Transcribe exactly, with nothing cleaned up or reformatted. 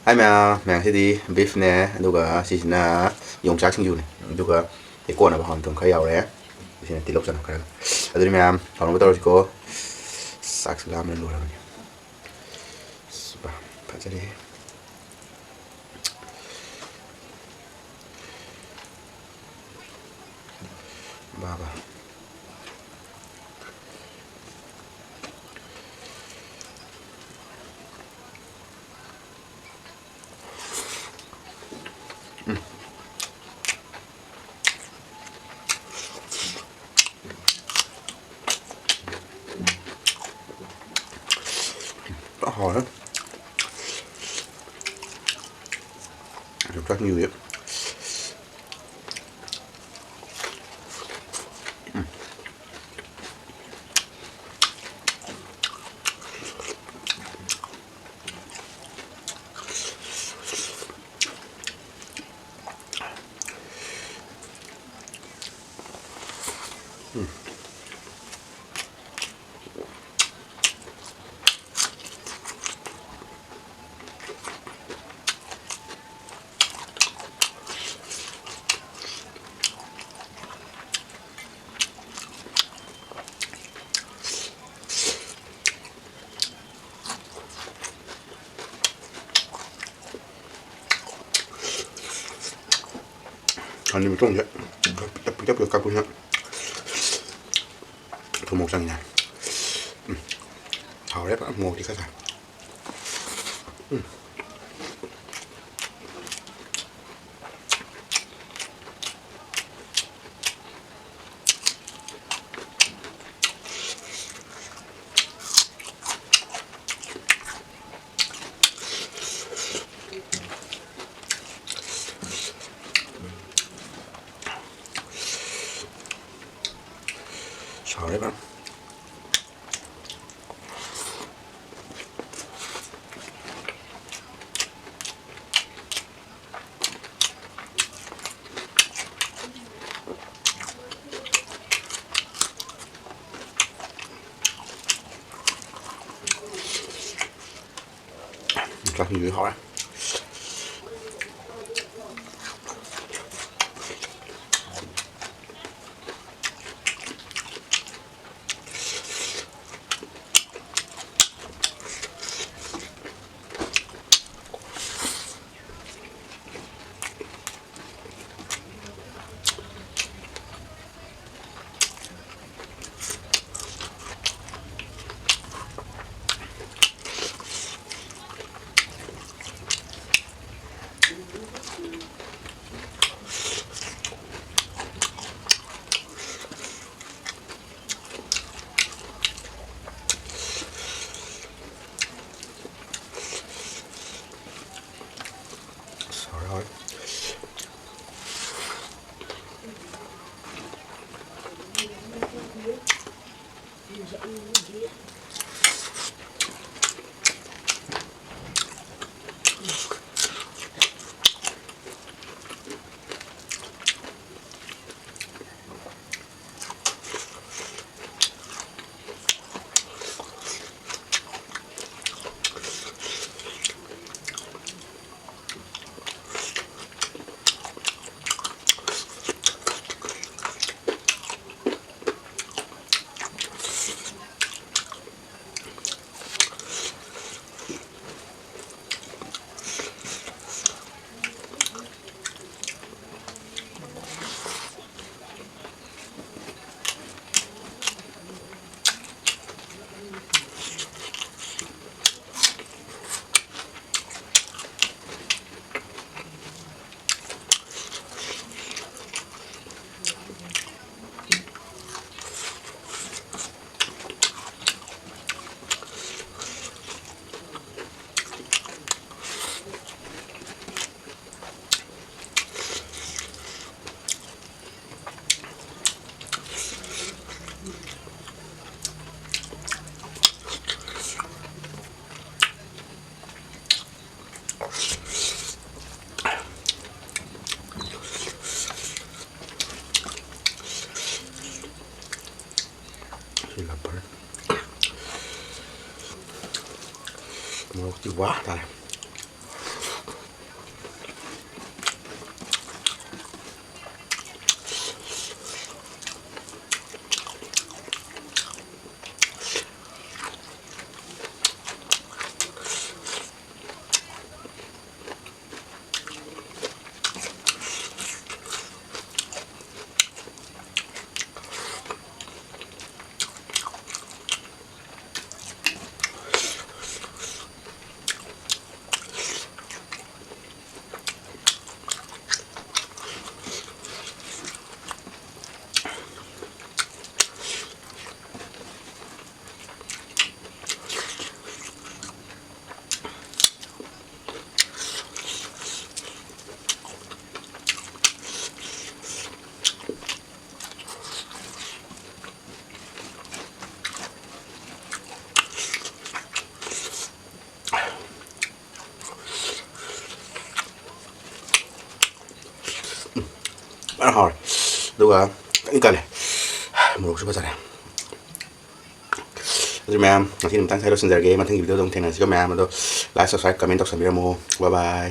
ꯍꯥꯏ ꯃꯌꯥꯝ, ꯃꯌꯥꯝꯁꯤꯗꯤ ꯕꯤꯐꯅꯦ, ꯑꯗꯨꯒ ꯁꯤꯁꯤꯅ ꯌꯣꯡꯆꯥꯛ ꯁꯤꯡꯖꯨꯅꯦ, ꯑꯗꯨꯒ ꯀꯣꯟꯅꯕ ꯍꯥꯎꯅ ꯊꯨꯝ ꯈꯔ ꯌꯥꯎꯔꯦ꯫ ꯁꯤꯅ ꯇꯤꯜꯍꯧ ꯆꯅꯝ ꯈꯔꯒ꯫ ꯑꯗꯨꯗꯤ ꯃꯌꯥꯝ ꯍꯥꯎꯅꯕ ꯇꯧꯔꯁꯤꯀꯣ꯫ ꯆꯥꯛꯁꯨ ꯂꯥꯝꯕꯅ ꯂꯣꯏꯔꯕꯅꯤ꯫ ꯑꯁ, ꯕꯥ, ꯐꯖꯔꯦꯍꯦ꯫ ꯕꯥ, ꯕꯥ꯫ ꯍꯥꯎꯔꯦ꯫ ꯌꯣꯡꯆꯥꯛ ꯁꯤꯡꯖꯨꯁꯦ꯫ ꯁꯟꯒꯤ ꯃꯇꯣꯡꯁꯦ ꯄꯤꯛꯇꯛ ꯄꯤꯛꯇꯛ ꯀꯛꯄꯁꯤꯅ ꯊꯨꯝ ꯃꯣꯔꯣꯛ ꯆꯪꯉꯤꯅꯦ꯫ ꯎꯝ꯫ ꯍꯥꯎꯔꯦ ꯐꯖꯅ, ꯃꯣꯔꯣꯛꯇꯤ ꯈꯔ ꯁꯥꯏ꯫ ꯎꯝ꯫ ꯁꯥꯎꯔꯦꯕ꯫ ꯆꯥꯛꯁꯤꯡꯁꯨ ꯍꯥꯎꯔꯦ꯫ ꯁꯤ ꯂꯐꯔ ꯃꯣꯔꯣꯛꯇꯤ ꯋꯥ ꯇꯥꯔꯦ꯫ ꯐꯖꯅ ꯍꯥꯎꯔꯦ꯫ ꯑꯗꯨꯒ ꯈꯤꯇꯪ ꯀꯜꯂꯦ꯫ ꯃꯣꯔꯣꯛꯁꯨ ꯐꯖꯔꯦ꯫ ꯑꯗꯨ ꯃꯌꯥꯝ, ꯉꯁꯤ ꯃꯇꯥꯡ ꯁ꯭ꯋꯥꯏꯗ ꯂꯣꯏꯁꯤꯟꯖꯔꯒꯦ꯫ ꯃꯊꯪꯒꯤ video ꯗ ꯑꯃꯨꯛ ꯊꯦꯡꯅꯁꯤꯀꯣ ꯃꯌꯥꯝ꯫ ꯑꯗꯣ like, subscribe, comment ꯇꯧꯁꯟꯕꯤꯔꯝꯃꯨ꯫ Bye bye꯫